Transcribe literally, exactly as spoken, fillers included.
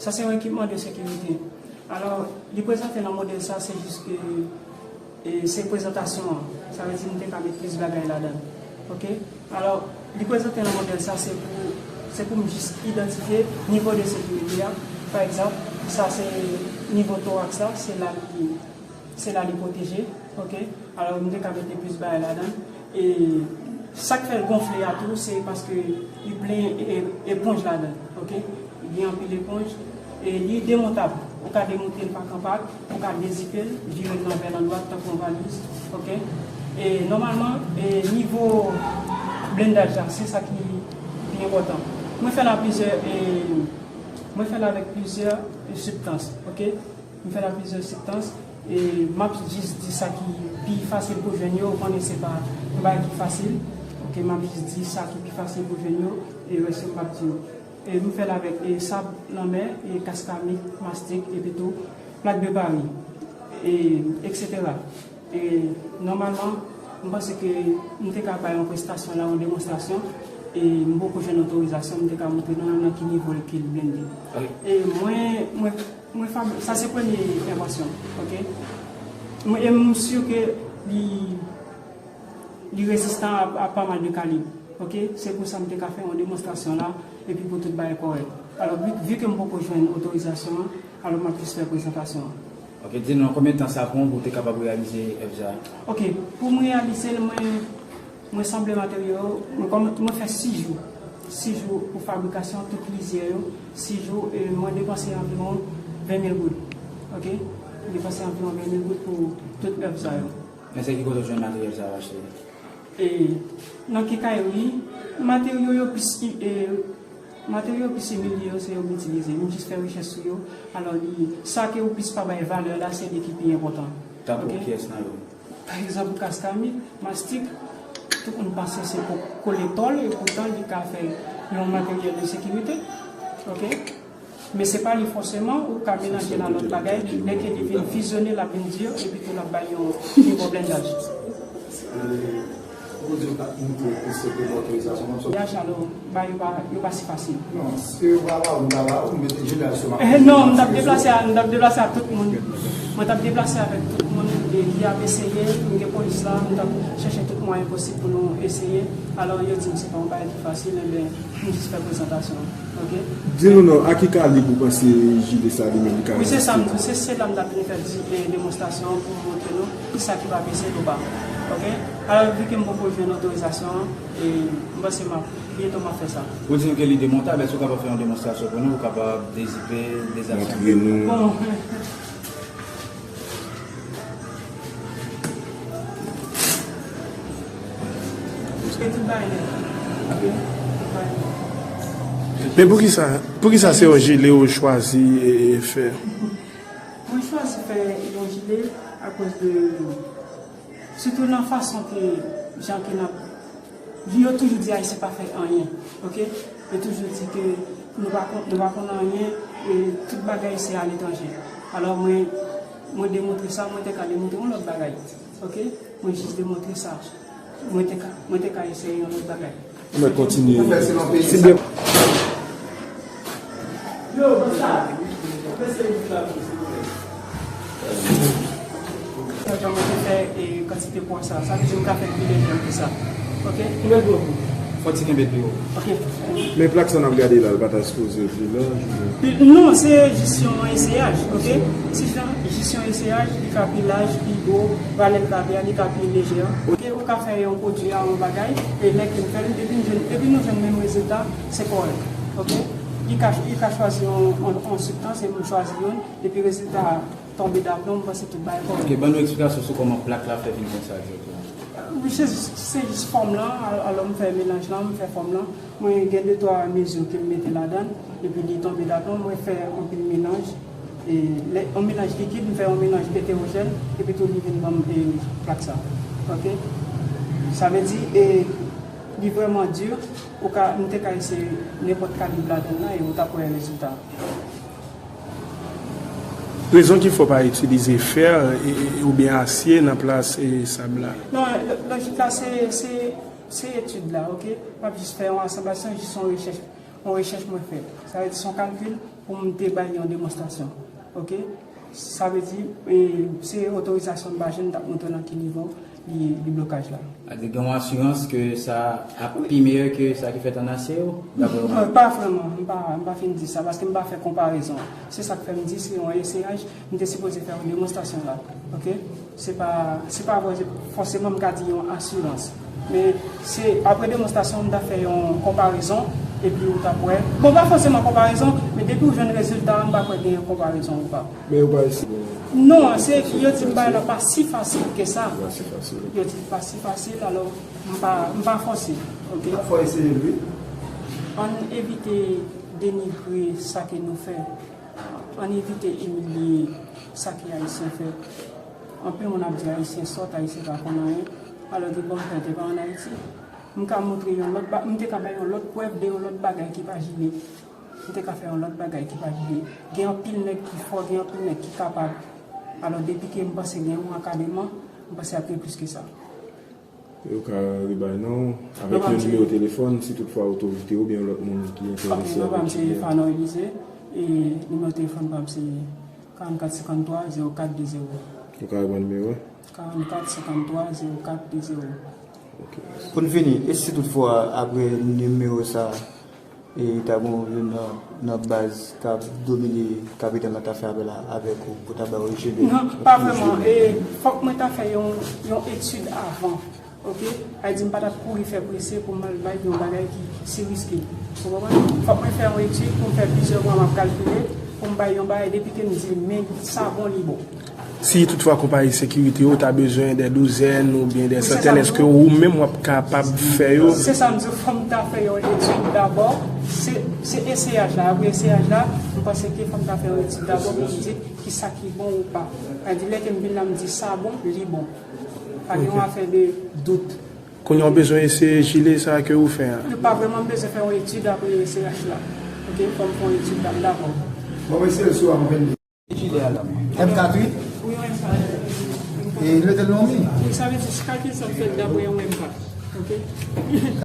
Sa se yon ekipman de sekirite. Alò, li prezante nan modèl sa, se jis ke, e, se prezantasyon an. Sa vle di nou te ka met plis bagay ladan. Oke? Alò, li prezante nan modèl sa, se pou, se pou m jis idantifye nivo de sekirite a. Pa egzanp, sa se nivo toraks la, se la li, se la li pwoteje. Oke? Alò, nou te ka mete plis bagay ladan. E sa k fè l gonfle a tou, se paske li plen e-, eponj ladan, oke? Li gen anpil eponj. E li demontab. Ou ka demonte l pak an pak, ou ka dezipe l, vire l nan vè nan dwat tankou yon valiz, oke? E nòmalman, e nivo blendaj la, se sa ki pi enpòtan. Mwen fè l a plizyè, e, mwen fè l avèk plizyè sibstans, oke? M fè l a plizyè sibstans, e m ap jis di sa ki pi fasil pou jwenn yo, ou konnen se pa yon bagay ki fasil. Oke, m ap jis di sa ki pi fasil pou jwenn yo, e rès yo m p ap di yo. E m fè l avèk, e, sab lanmè, e kaskamik, mastik, epi tou plak de Paris, e, etsetera. E nòmalman, m panse ke m te ka bay yon prestasyon la, yon demonstrasyon, e m poko jwenn otorizasyon, m te ka montre nou nan ki nivo ke l blende. Ok. E mwen, mwen, mwen fab-, sa se premye envansyon, oke? Mwen, e m si ke li, li rezistan a, a pa mal de kalib, oke? Se pou sa m te ka fè yon demonstrasyon la, epi pou tout bagay kòrèk. Alò, vi, vi ke m poko jwenn otorizasyon an, alò m ap jis fè prezantasyon an. Ok, di nou, konbyen tan sa pran pou w te kapab reyalize èv sa a? Ok, pou m reyalize l, mwen, mwen sanble materyo yo, mwen kòm-, mwen fè sis jou. Sis jou pou fabrikasyon tout plizyè yo. Sis jou, e mwen depanse anviwon ven mil goud. Ok? Mwen depanse anviwon ven mil goud pou tout èv sa yo. Men se ki kote w jwenn materyèl sa a w achte? E, nan kenkayri, materyo yo plis, e, materyo plis imilye yo, se yo m itilize. M jis fè rechèch sou yo. Alò, li, sa ke ou plis pa bay valè la, se li ki pi enpòtan. Tankou kiyès nan yo? Pa egzanp, kaskamik, mastik, tout moun panse se pou kole tòl, e poutan li ka fè yon materyèl de sekirite. Ok? Men se pa li fòseman, ou ka melanje l a lòt bagay, lè ke li vin fizyone, l ap vin di, epi tou l ap bay yon nivo blendaj. Pou di w pa montre plis ke otorizasyon konn sòti. Yach, alò, ba yo pa, yo pa si fasil. Non, si yo pa ba ou, m ta ba ou, m mete jilaj sou m ap. Eh, non, m t ap deplase a, m t ap deplase a tout moun. Mwen t ap deplase avèk tout moun, e, ki ap eseye, m gen polis la, m t ap chèche tout mwayen posib pou nou eseye. Alò, yo di m se pa yon bagay ki fasil, enben, m jis fè prezantasyon an. Ok? Di nou non, a ki kalib ou panse jile sa li menm li ka reziste? Wi, se sa m di, se, se la m t ap vin fè di, e, demonstrasyon an pou m montre nou kisa ki pa pese nou ba. Ok? Alò, vi ke m poko jwenn otorizasyon an, e, m panse m ap, byento m ap fè sa. Ou di nou ke li demontab, èske ou kapab fè yon demonstrasyon pou nou? Ou kapab dezipe, dezasanble? Montre nou. Bon. Men poukisa, poukisa se yon jile ou chwazi e, e fè? Mwen chwazi fè yon jile akoz de, sitou nan fason ke jan ke n ap, yo toujou di Ayisyen pa fè anyen, ok? Yo toujou di ke nou pa konn, nou pa konn anyen, e tout bagay se aletranje. Alò mwen, mwen demontre sa, mwen te ka demontre yon lòt bagay, ok? Mwen jis demontre sa. Mwen te ka, mwen te ka eseye yon lòt bagay. Mwen kontinye. Ou fè selon peyi sa. Yo, ban sa. Fè se yon la pou, silvouplè. Jan mwen te fè, e, kantite pwa sa. Sa vle di m ka fè l pi lejè ke sa. Ok? Fò ti kenbe pi wo. Ok. Men plak sa n ap gade la, l pa ta sipoze pi laj, ou? Non, se jis yon eseyaj, ok? Se jan, jis yon eseyaj, li ka pi laj, pi gwo, valè l ka pi a, li ka pi lejè. Ok, ou ka fè yon pwodui a yon bagay, e lè ke m fè l, depi m jwenn, depi nou jwenn menm rezilta, se kòrèk, ok? Li ka, li ka chwazi yon, yon, yon sibstans, e m chwazi youn, epi rezilta a tonbe daplon, m panse tout bagay kòrèk. Ok, ban nou eksplikasyon sou kòman plak la fè vin konsa egzakteman. Wi, se, se jis fòm lan, al-, alò m fè melanj lan, m fè fòm lan. Mwen gen de twa mezi ke m mete ladan l, epi li tonbe daplon, mwen fè anpil melanj. E lè, yon melanj likid, m fè yon melanj etewojèn, epi tou li vin ban m, e, plak sa. Ok? Sa vle di, e, li vrèman di, ou ka, m te ka eseye nenpòt kalib ladan l lan, e ou t ap wè rezilta. Rezon ki fè w pa itilize fè, e, e, oubyen asye nan plas, e, sab la? Non, lo-, lojik la, se, se, se etid la, ok? M ap jis fè yon asanblaj, se jis yon rechèch, yon rechèch mwen fè. Sa vle di, se yon kalkil. pou m te bay yon demonstrasyon. Oke? Sa vle di, e, se otorizasyon m pa jwenn, m t ap montre nan ki nivo li, li blokaj la. Sa vle di gen yon asirans ke sa ap pi meyè ke sa ki fèt an Aseo, dapre ou menm? Non, pa vrèman, m pa, m pa fin di sa, paske m pa fè konparezon. Se sa k fè m di se yon eseyaj, m te sipoze fè yon demonstrasyon la. Oke? Se pa, se pa vre, fòseman m ka di yon asirans. Men se apre demonstrasyon, m ta fè yon konparezon, epi ou t ap wè. Bon, pa fòseman konparezon, men depi w jwenn rezilta a, m pa kwè gen yon konparezon ou pa. Men yo pa eseye. Non, se, yo di m bagay la pa si fasil ke sa. Pa si fasil. Yo di l pa si fasil, alò, m pa, m pa fòse. Oke? Fò eseye l, wi. Ann evite denigre sa ke nou fè. Ann evite imilye sa ke Ayisyen fè. Anpil moun ap di Ayisyen sòt, Ayisyen pa konn anyen. Alò, gen bon, te pa ann Ayiti. M ka montre yon lòt ba-, m te ka bay yon lòt prèv de yon lòt bagay ki pa jile. M te ka fè yon lòt bagay ki pa jile. Gen anpil nèg ki fò, gen anpil nèg ki kapab. Alò, depi ke m panse gen yon ankadreman, m panse ap gen plis ke sa. Yo ka rebay non w avèk yon nimewo telefòn, si toutfwa otorite oubyen yon lòt moun ki enterese avèk sijè a. Ok, non, pa m se Fano Elize, e nimewo telefòn pa m se karannkat senkanntwa zewo kat de zewo. Ou ka reprann nimewo a? Karannkat senkanntwa zewo kat de zewo. Ok. Pou n fini, e si toutfwa apre nimewo sa, e ta gen youn nan, nan baz k ap domine kapital la ta fè apèl a, avèk ou pou ta ba yo jile? Non, pa vrèman. E fòk mwen ta fè yon, yon etid avan. Ok? Sa vle di m pa t ap kouri fè prese pou m al bay yon bagay ki si riske. Ou konprann? Fòk mwen fè yon etid pou m fè plizyè mwa m ap kalkile, pou m bay yon bagay depi ke m di men sa bon, li bon. Si toutfwa konpayi sekirite yo ta bezwen dè douzèn oubyen dè santèn, èske ou menm w ap kapab fè yo? Se sa m di w, fò m ta fè yon etid dabò. Se, se eseyaj la. Apre eseyaj la, m panse ke fò m ta fè yon etid dabò pou m di kisa ki bon ou pa. Sa vle di lè ke m vin la, m di sa bon, li bon. Pa gen yon afè de dout. Kounye a w bezwen eseye jile sa ke ou fè a? Li pa vrèman, m bezwen fè yon etid apre eseyaj la. Ok, fò m fè yon etid la, m dakò. Bon, mesye, sou a, m vin M kat wi. Wi, yon M kat. E lete l non mi. Wi, sa vle di, kalkil sa m fè dapre yon M kat. Ok?